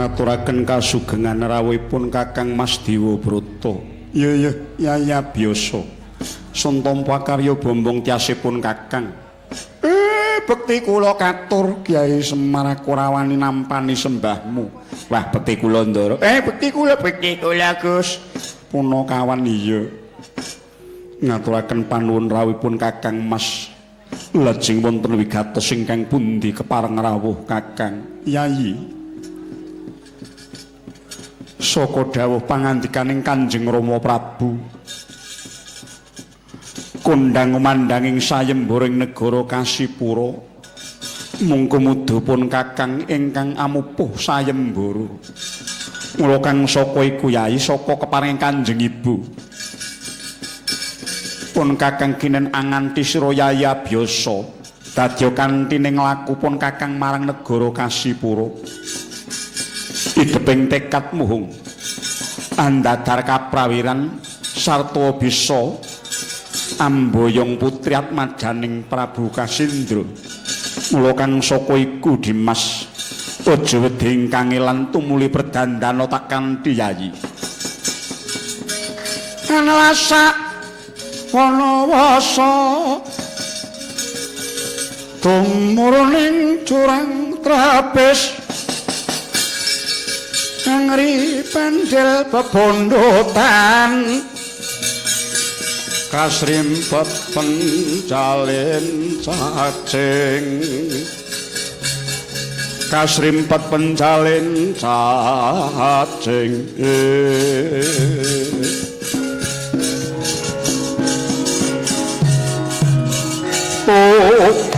Ngaturaken kasugengan rawuhipun Kakang Mas Dewa Brata. Iya iya ya ya biasa. Sun tampa karya bombong tiasipun Kakang. Bekti kula katur Kyai Semar aku ora wani nampani sembahmu. Wah bekti kula Ndara. Bekti kula Gus. Punakawan iya. Ngaturaken panuwun rawuhipun Kakang Mas. Lajeng wonten wigatos ingkang pundi kepareng rawuh Kakang Yayi. Saka dawuh pangandikaning Kanjeng Rama Prabu kondhang umandhanging sayembaring negara Kasipura mung kumudupun Kakang ingkang amupuh sayembara. Mula kang saka iku Yayi saka kepareng Kanjeng Ibu pun Kakang kinen anganti sira Yayi Abyasa dadya kanthi ning laku pun Kakang marang negara Kasipura. Ideping tekad muhung andadar kaprawiran sarta bisa amboyong putri atmajaning Prabu Kasindra. Mula kang saka iku Dimas aja wedi kangelan tumuli perdandana tak kanthi Yayi. Anlasa wanawasa tumurun curang trapis ngri pendel bebondotan kasrimpet pencalin cacing kasrimpet pencalin cacing. Oh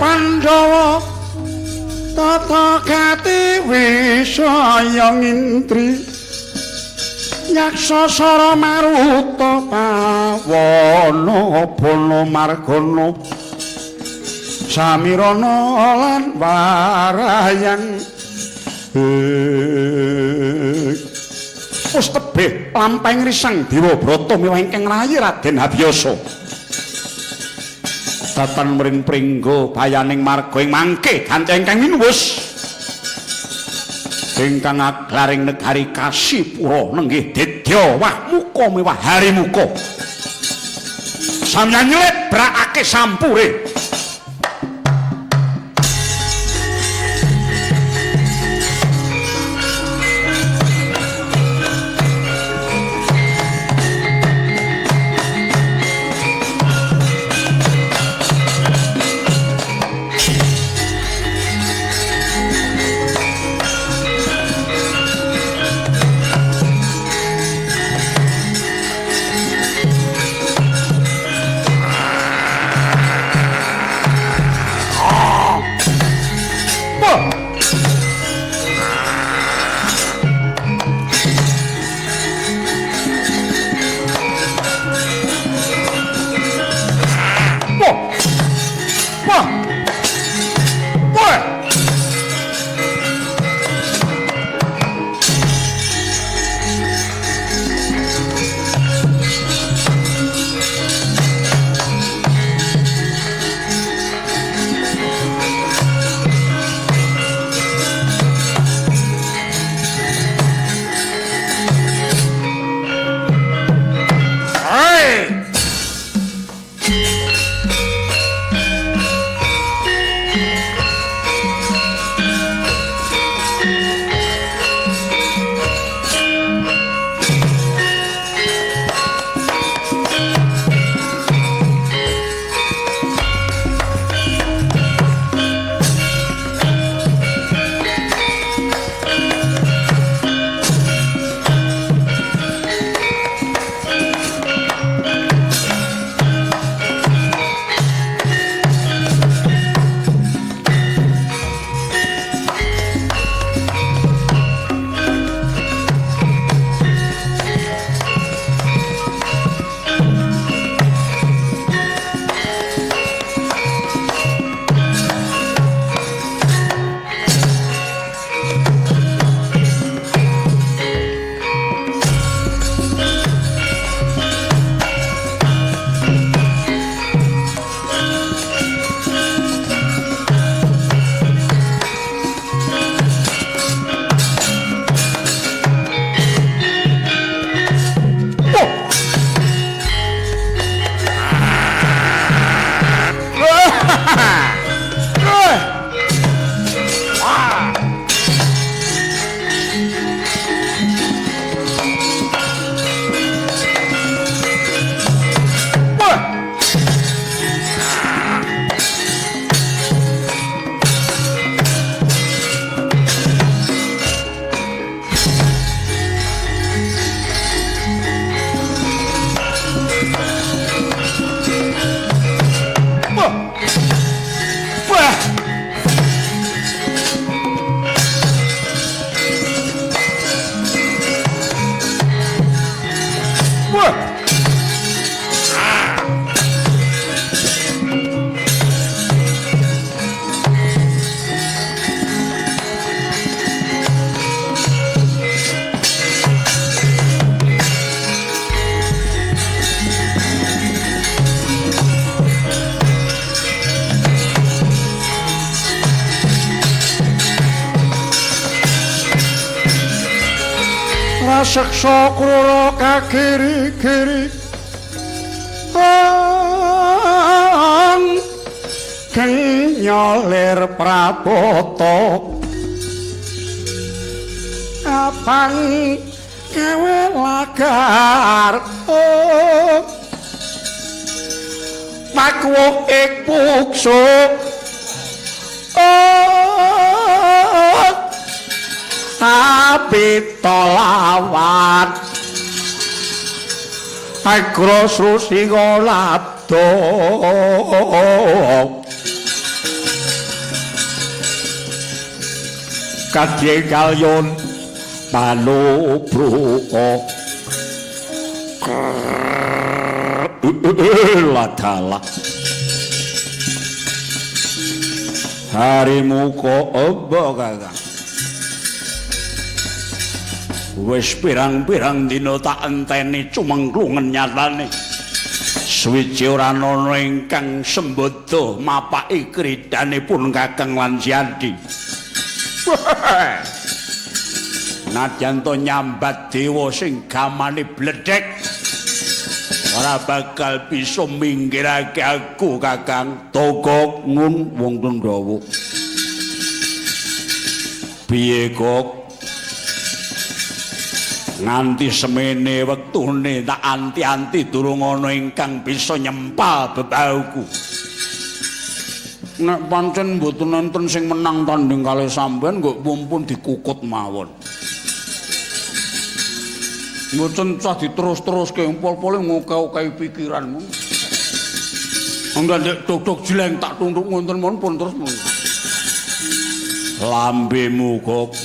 Pandhawa tata gati wisaya ngintri yaksa sara maruta pawana bana margana samirana lan warayang. Wis tebih lampahing risang Dewa Brata miwah ingkang rayi Raden Habyasa. Datan mring pringgo bayaning marga ing mangke ganti ingkang winuwus ingkang aglaring negari Kasipura nenggih dedya wah muka miwah harimuka samya nylebrakake sampure. Raseksa krura kagiri-giri genyolir prabata abang gawe lagar pakuwo ing puksu apitolawan agra srusinga labda kadhe kalyon manubruka ladalah harimuka amba kakang. Wis pirang-pirang dina tak enteni cumengklungen nyatane suwiji ora ana ingkang sembada mapaki kridanipun kakang lan Siandi. Nadyan to nyambat dewa sing gamane bledhek ora bakal bisa minggirake aku kakang. Togok ngun wong Kendhawa. Piye kok nganti semene wektune tak anti-anti durung ana ingkang bisa nyempal bebauku. Nek pancen mboten enten sing menang tanding kalih sampean nggok mumpun dikukut mawon. Mboten cah diterus-teruske pol-pole ngoke-okehi pikiranmu. Enggak ndek dok-dok jeleng tak tuntuk ngonten mawon pun terus. Lambemu kok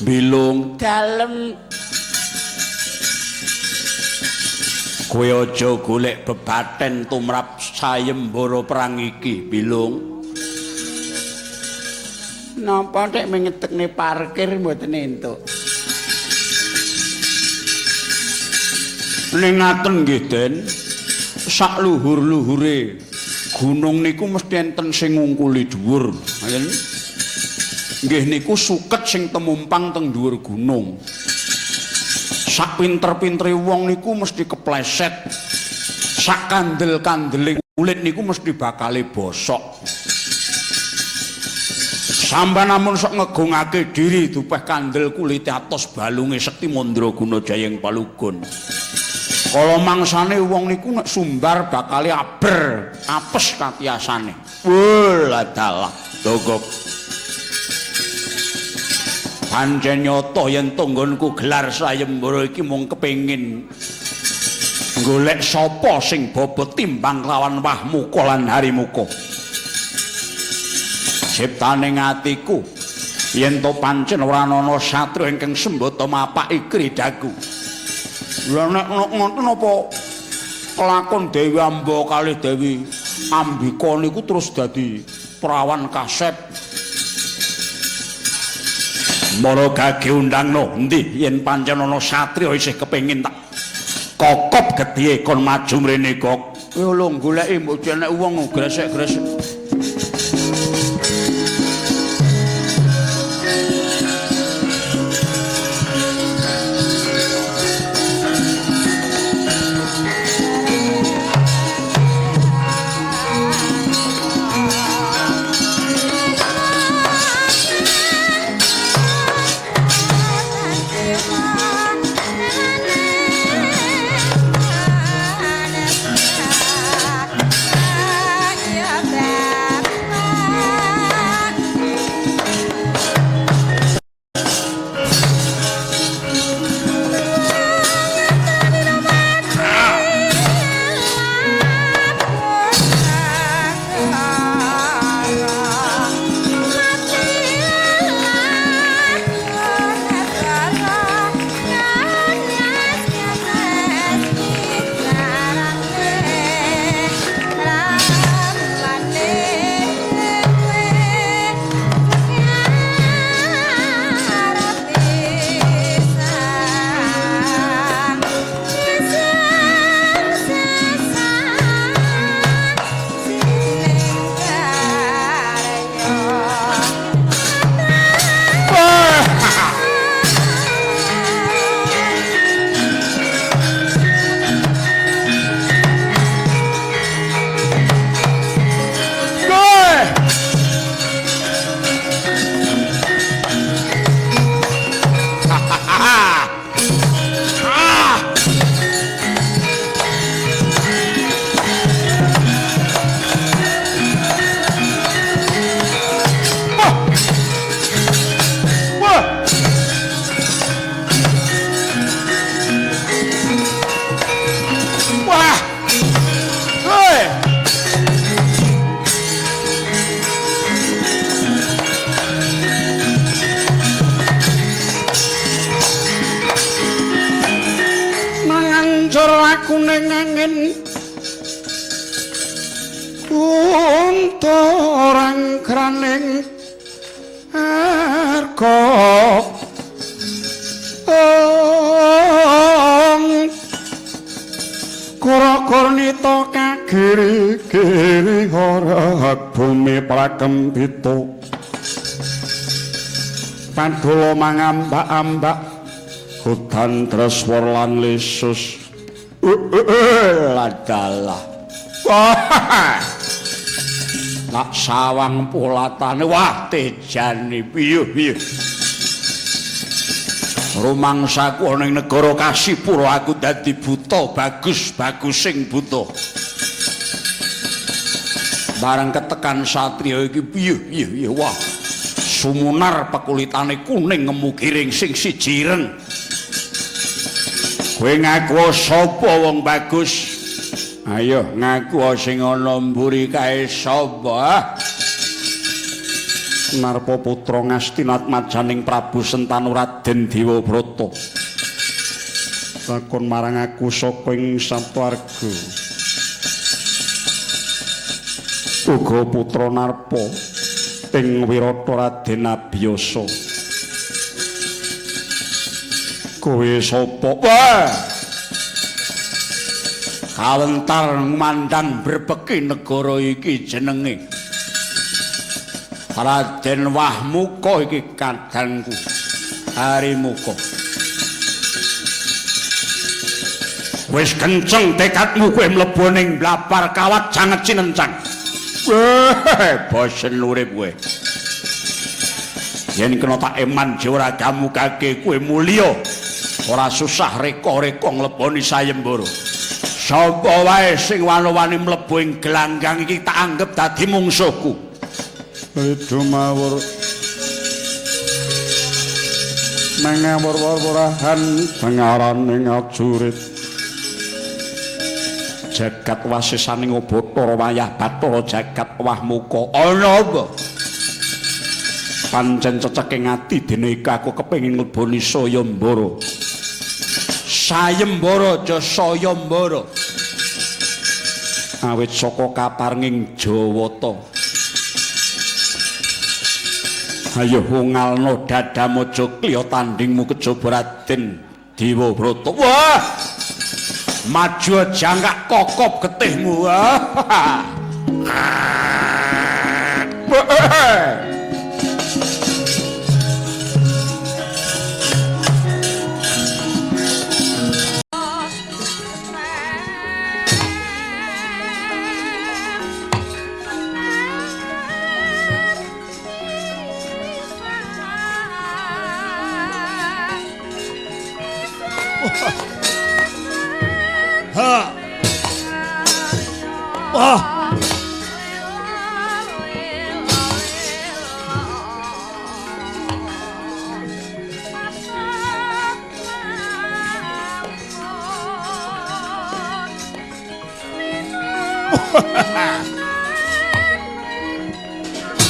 bilung dalem. Kowe aja golek bebaten tumrap sayembara perang iki, Bilung. Napa tek mengetekne parkir mboten entuk. Ning ngaten nggih, Den. Sak luhur-luhure gunung niku mesti enten sing ngungkuli dhuwur. Ngoten. Nggih niku suket sing temumpang teng dhuwur gunung. Sak pinter-pintere wong niku mesti kepleset. Sak kandel-kandele kulit niku mesti bakale bosok. Sampeyan namun sok ngegungake diri dupeh kandel kulite atos balunge sekti mandraguna jayeng palugun. Kala mangsane wong niku nek sumbar bakale aber, apes katiasane. Wah, dalah dogok. Pancen nyata yen tanggonku gelar sayembara iki mung kepengin golek sapa sing bobot timbang lawan Wahmuka lan Harimuka. Ciptane atiku yen to pancen ora ana satriya ingkang sembata mapaki kridaku. Lah nek ngoten apa kelakon Dewi Amba kalih Dewi Ambika niku terus dadi prawan kasep. Mara gage undangno endi yen pancen ana satriya isih kepengin tak kokop gedhe kon maju mrene kok. Yo lho goleki mbok jenek wong gresek-gresek. Yeah. Mlaku-mlaku ning angin unta kraning arga ong kura-kurnita kagiri-giri ora bumi prakempita padula mangambak-ambak hutan treswar lan lesus. Ladalah nak sawang polatane wah tejane piye-piye rumangsaku ana ing negara Kasipura aku dadi buta bagus-bagus sing buta bareng ketekan satriya iki piye-piye wah sumunar pekulitane kuning ngemu giring sing siji ireng. Kowe ngaku sapa wong bagus? Ayo ngaku sing ana mburi kae sapa? Narpa putra Ngastinatmajaning Prabu Sentanu Raden Dewabrata. Takon marang aku saka ing Saptwarga. Uga putra Narpa ing Wirata Raden Abiyasa. Kowe sapa? Wah! Kawentar ngumandang brebeki negara iki jenenge Raden Wahmuka iki kadangku Harimuka. Wis kenceng tekadmu kowe mlebu ning blapar kawat janget cinencang. Weh, bosen urip kowe. Yen kena tak eman jewragamu kake kowe mulya. Ora susah reka-reka ngleboni sayembara. Sapa wae sing wani-wani mlebu ing gelanggang iki tak anggep dadi mungsuhku. Ridu mawur mangawur-wurahan pangaraning ajurit. Jagat wasisaning Bathara wayah Bathara jagat Wahmuka. Ana apa? Pancen ceceking ati dene iki aku kepengin ngleboni sayembara. Sayembara aja sayembara. Awit saka kaparenging Jawata. Ayo ungalno dadamu aja kliya tandingmu kejaba Raden Dewabrata. Wah! Maju jangkak kokop getihmu. Ha. Wah.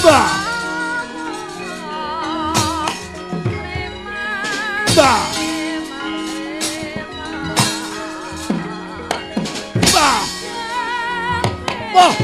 Bah. Bah. Wah. Wah.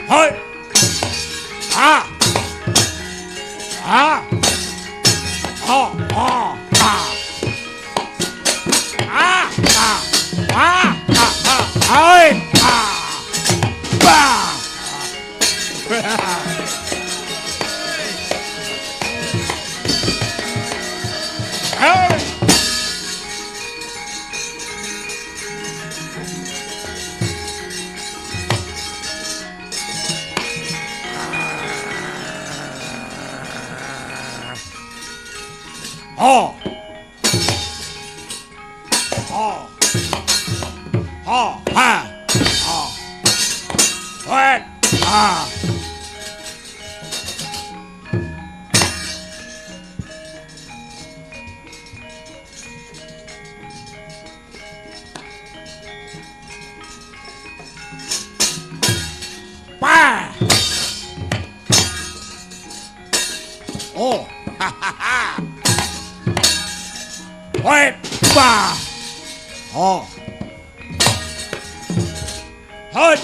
Hoi. Ah. Ah. Oh, oh, ah. Ah, ah. Ah, ah, ah. Hoi. Ah. Bah. Hey. Oh. Oh. Oh. Ha. Oh. What? Ah. Pa. Oh. Ha ha ha. Wait, ba. Oh. Hut.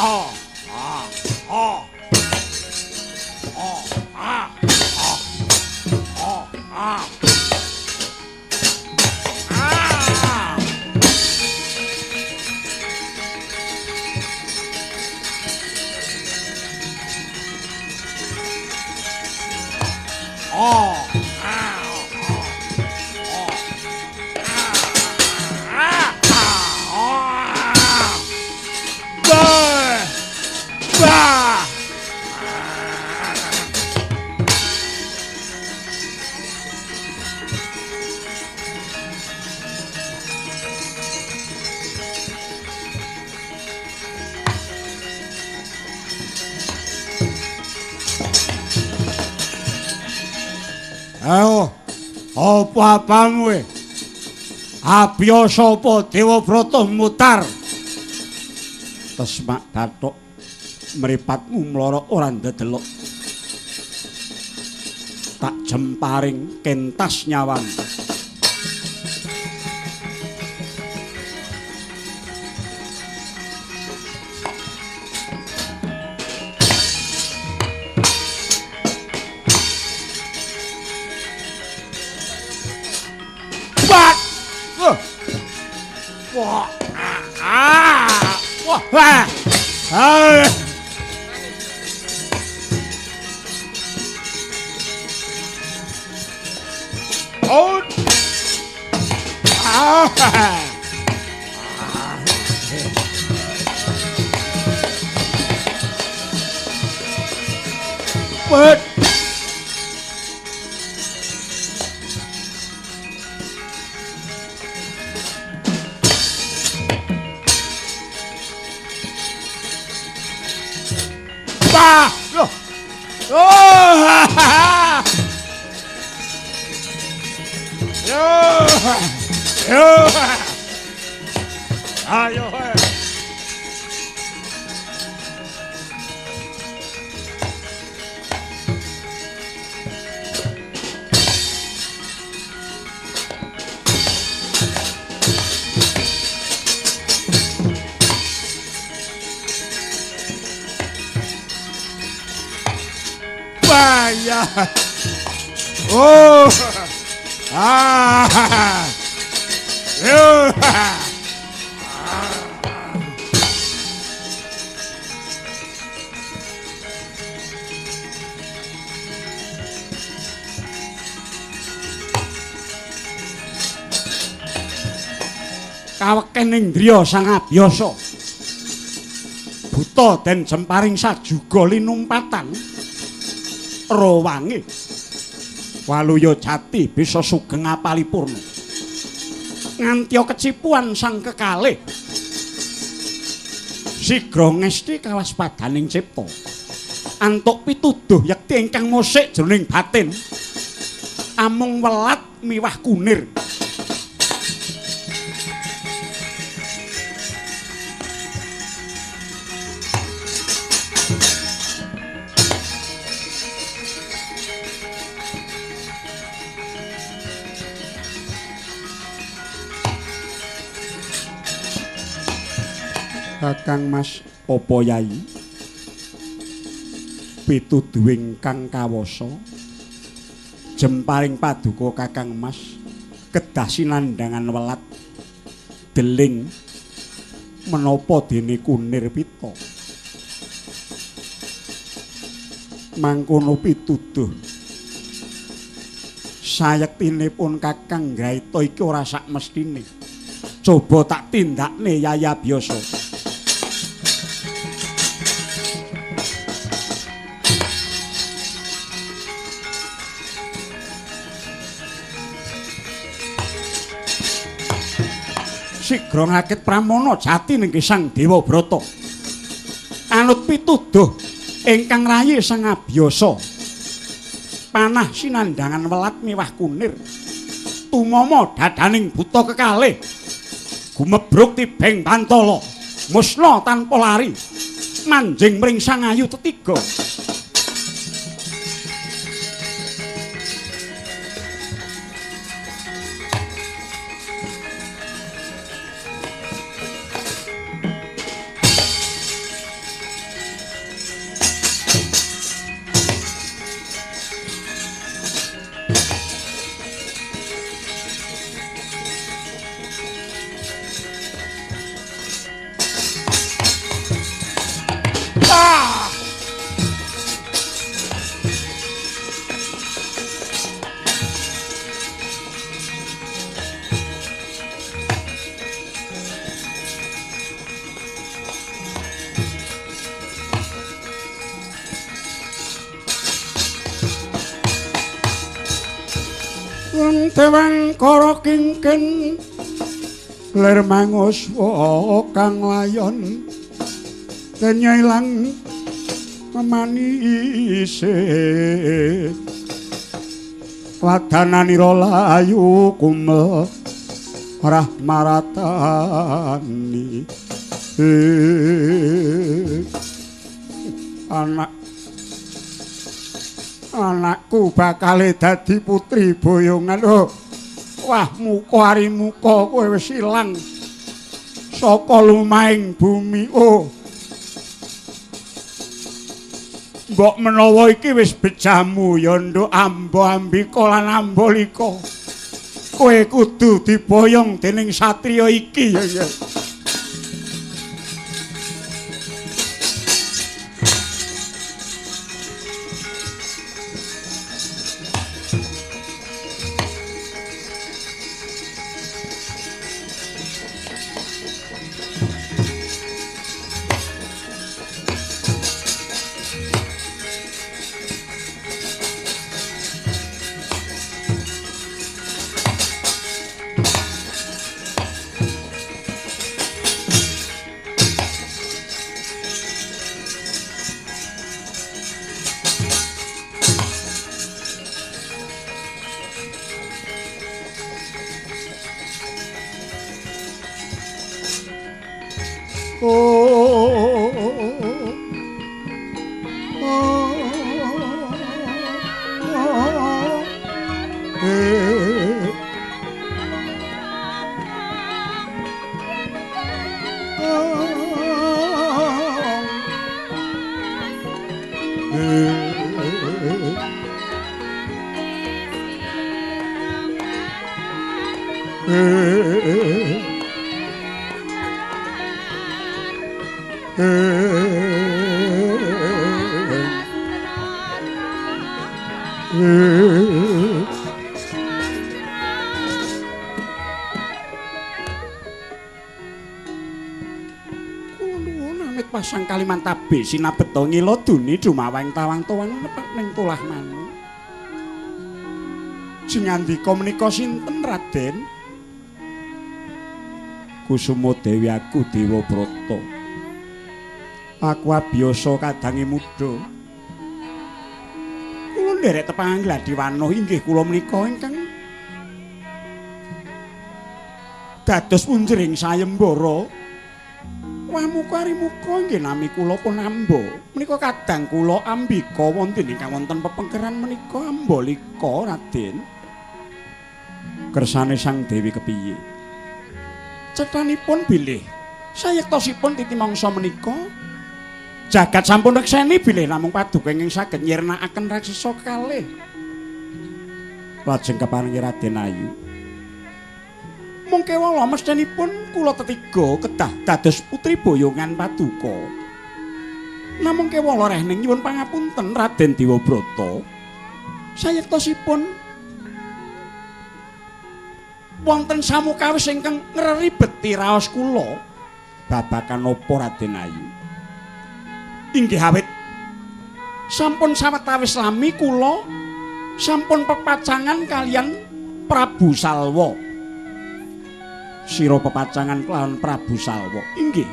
Oh. Ah. Oh. Oh. Ah. Oh. Oh. Ah. Ah. Oh. Ayo, apa apamu e? Abiyasa apa Dewabrata mutar? Tesmak bathuk mripatmu mlorok ora ndedelok. Tak jemparing kentas nyawang. Wah. Ah. Wah. Ah. Ah. Oh. Ah. What? Ah! Oh! Yo! Yo! Ayo! Ya. Oh. Ah. Yo. Kaweken indriya sang abiyasa. Buta den jemparing sajuga linumpatan. Rawange Waluya jati bisa sugeng apalipurna nganti kecipuan sang kekalih sigra ngesti kawaspadaning cipta antuk pituduh yekti ingkang musik jroning batin amung welat miwah kunir. Kakang Mas apa Yai? Pituduhing kang kawasa jemparing paduka Kakang Mas kedah sinandhangan welat deling menapa dene kunir pita. Mangkono pituduh sayektinipun Kakang Graita iki ora sak mestine. Coba tak tindakne Yaya Byasa. Sigra ngrakit Pramana jati ning Sang Dewa Brata. Anut pituduh ingkang rayi Sang Abyasa. Panah sinandhangan welat miwah kunir. Tumama dadaning buta kekalih. Gumebruk tibeng pantala. Musna tanpa lari. Manjing mring Sang Ayu tetiga. Dewang kara kingkin lir manguswa kang layon kenya ilang manise wadananira layu kumel rahmaratani. Anak anakku bakal dadi putri boyongan. Oh, wah muka ari muka kowe wis ilang saka lumahing bumi. Oh, mbok menawa iki wis bejamu ya nduk Amba Ambika lan Ambalika. Kowe kudu diboyong dening satriya iki ya. Ya. Pasang Kalimantabe sinabeta ngila duni dumawang tawang tawang nepak ning tulah manu. Sing ngandika menika sinten Raden? Kusuma Dewi aku Dewa Brata. Aku abiyasa kadange muda. Kula nderek tepangan gladi wanuh inggih kula menika ingkang dados punjering sayembara. Wah muka ari muka nggih nami kula pun Amba. Menika kadang kula Ambika wonten ingkang wonten pepengkeran menika Ambalika Raden. Kersane Sang Dewi kepiye? Cethanipun bilih sayektosipun titi mangsa menika Jagat sampun rekseni bilih namung paduka ingkang saged nyirnakaken raksasa kalih. Lajeng keparengi Raden Ayu. Mung kewala mestinipun kula tetiga kedah dados putri boyongan paduka. Namung kewala rehning nyuwun pangapunten Raden Dewabrata. Sayektosipun wonten samukawis ingkang ngreribeti raos kula. Babagan napa Raden Ayu? Inggih awit sampun sawetawis lami kula sampun pepacangan kalian Prabu Salwa. Sira pepacangan kelawan Prabu Salwa. Inggih.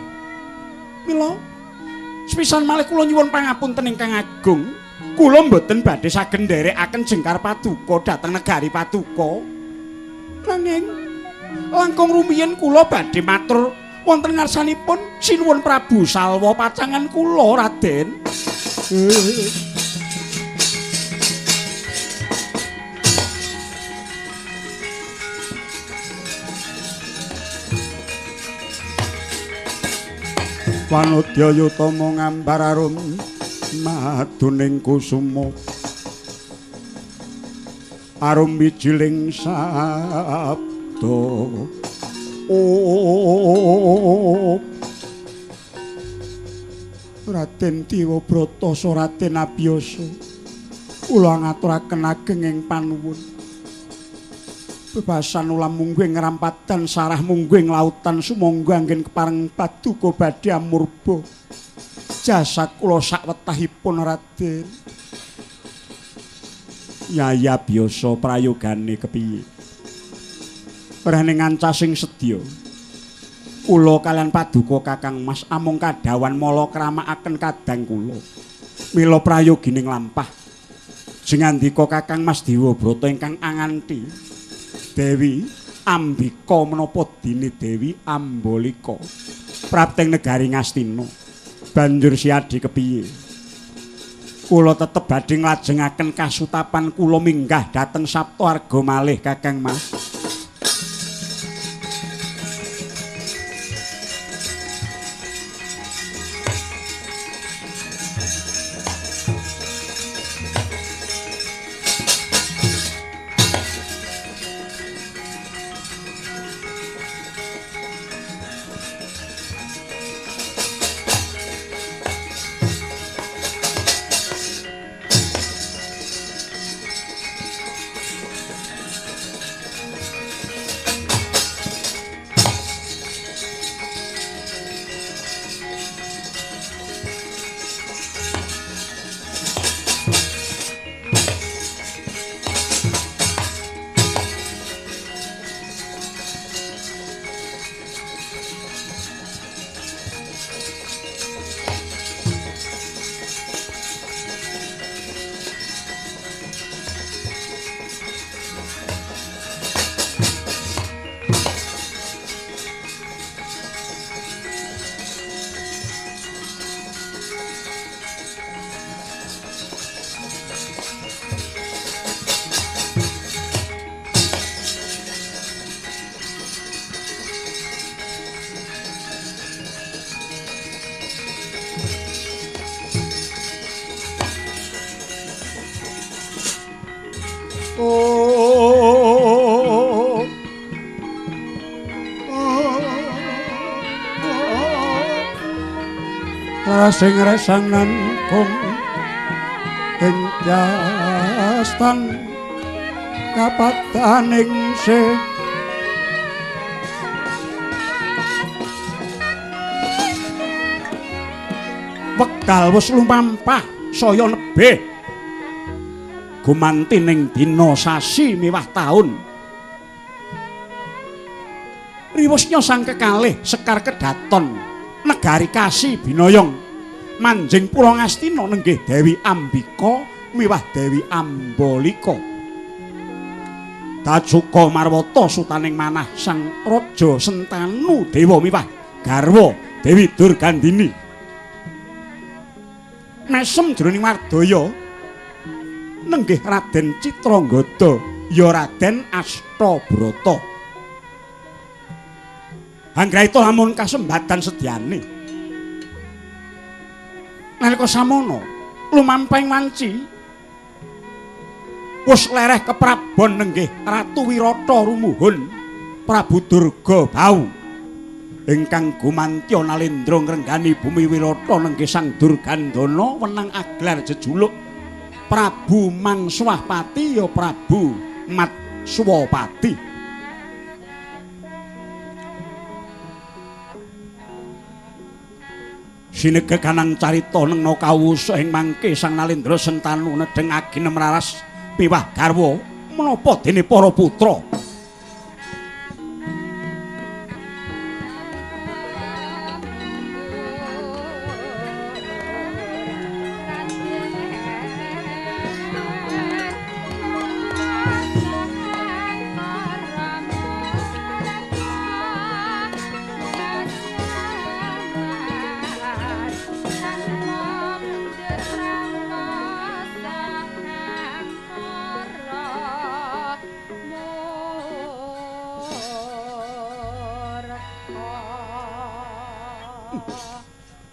Mila sepisan malih kula nyuwun pangapunten ingkang agung. Kula mboten badhe saged nderekaken jengkar paduka dhateng negari paduka. Nanging langkung rumiyin kula badhe matur wonten ngarsanipun sinuwun Prabu Salwa pacangan kula Raden. Wanodya yutama ngambar arum maduning kusuma arum wijiling sabda. Oh, Raden Dewabrata Raden Abiyasa, kula ngaturaken agenging panuwun. Bebasan ulam mungguing ngrampadan sarah mungguing lautan sumangga anggen kepareng paduka badhe amurba. Jasad kula sakwetahipun Raden. Yaya Abiyasa prayogane kepiye? Rehning ngancasing sedya. Kula kalian paduka Kakang Mas amung kadhawan mala kramakaken kadang kula. Mila prayogining lampah. Jengandika Kakang Mas Dewabrata ingkang anganti Dewi Ambika menapa dene Dewi Ambalika prapting negari Ngastina. Banjur siadi kepiye? Kula tetep badhe nglajengaken kasutapan kula minggah dhateng Saptaarga malih Kakang Mas. Sing resangan kung ing jastan kapadaning se wekdal wis lumampah saya nebih gumanti ning dina sasi miwah taun. Riwusnya sang kekalih Sekar Kedaton negari Kasi Binoyong manjing pura Ngastina nenggih Dewi Ambika miwah Dewi Ambalika. Dacuka marwata sutaning manah sang raja Sentanu Dewa miwah garwa Dewi Durgandini. Mesem jroning wardaya nenggih Raden Citranggada ya Raden Astabrata. Anggraita lamun kasembatan sedyane. Nalika samono lumampahing wanci wis lereh keprabon nenggih Ratu Wirata rumuhun Prabu Durga Bau ingkang gumantya nalendra ngrenggani bumi Wirata nenggih Sang Durgandana wenang aglar jejuluk Prabu Mangswahpati ya Prabu Matswapati. Sinegek kanang carita nengna kawusa ing mangke Sang Nalendra Sentanu nedheng aginem raras piwah garwa menapa dene para putra.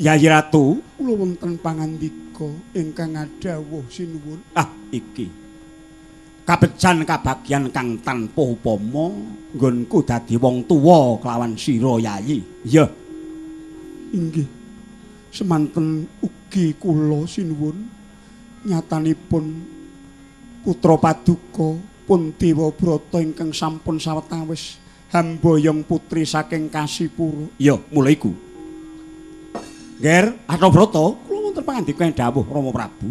Yayi Ratu, kula wonten pangandika ingkang ngadhawuh sinuwun. Ah, iki kabejan kabagyan kang tanpa upama nggonku dadi wong tuwa kelawan sira Yayi. Iya. Inggih. Semanten ugi kula sinuwun nyatanipun putra paduka pun Dewa Brata ingkang sampun sawetawis hamboyong putri saking Kasipura. Iya, mulai iku. Nger, Astabrata, kula wonten pangandika ing dawuh Rama Prabu.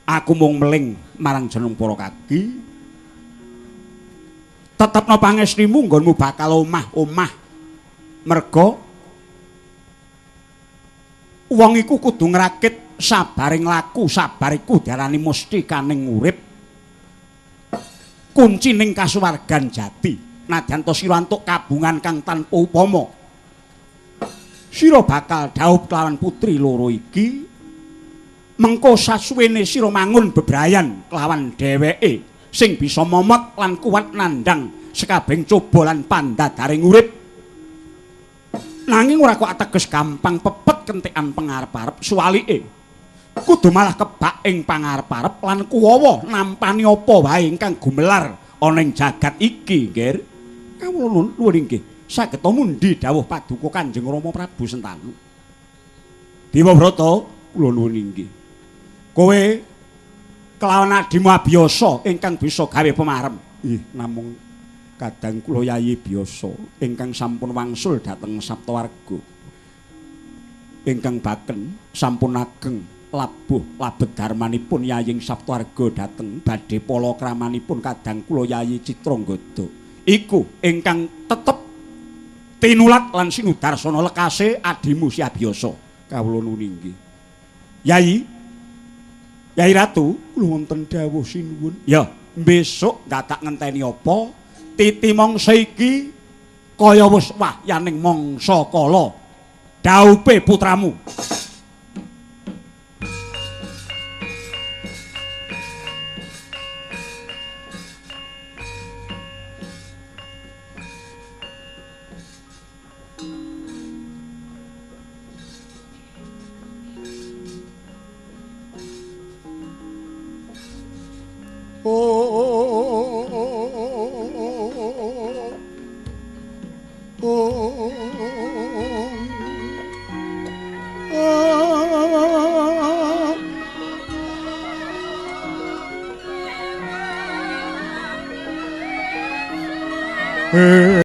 Aku mung meling marang jeneng para kaki. Tetepno pangestrimu nggonmu bakal omah-omah. Merga wong iku kudu ngrakit sabaring laku, sabar iku diarani mustikaning urip. Kuncining kasuwargan jati. Nadyan ta sira antuk kabungan kang tanpa upama. Sira bakal dhaup kelawan putri loro iki. Mengko sasuwene sira mangun bebrayan kelawan dheweke sing bisa momot lan kuat nandhang sekabehing coba lan pandadaring urip. Nanging ora kok ateges gampang pepet kentekan pangarep-arep suwalike. Kudu malah kebak ing pangarep-arep lan kuwawa nampani apa wae ingkang gumelar ana ing jagat iki, Nggir. Kawula nuwun inggih. Saged mundi dawuh paduka Kanjeng Rama Prabu Sentanu. Dewa Brata, kula nuwun inggih. Kowe kelawan adimu abiyasa ingkang bisa gawe pemarem. Ih, namung kadang kula Yayi biyasa ingkang sampun wangsul dhateng Saptawarga. Ingkang baken sampun ageng labuh labet darmanipun Yaying Saptawarga dhateng badhe palakramanipun kadang kula Yayi Citranggada. Iku ingkang tetep tinulat lan sinudarsana lekase adimu si abiyasa. Kawula nuwun inggih. Yayi, Yayi Ratu, kula wonten dawuh sinuwun. Ya, besok dadak ngenteni apa? Titi mangsa iki kaya wis wahyaning mangsa kala. Daupe putramu.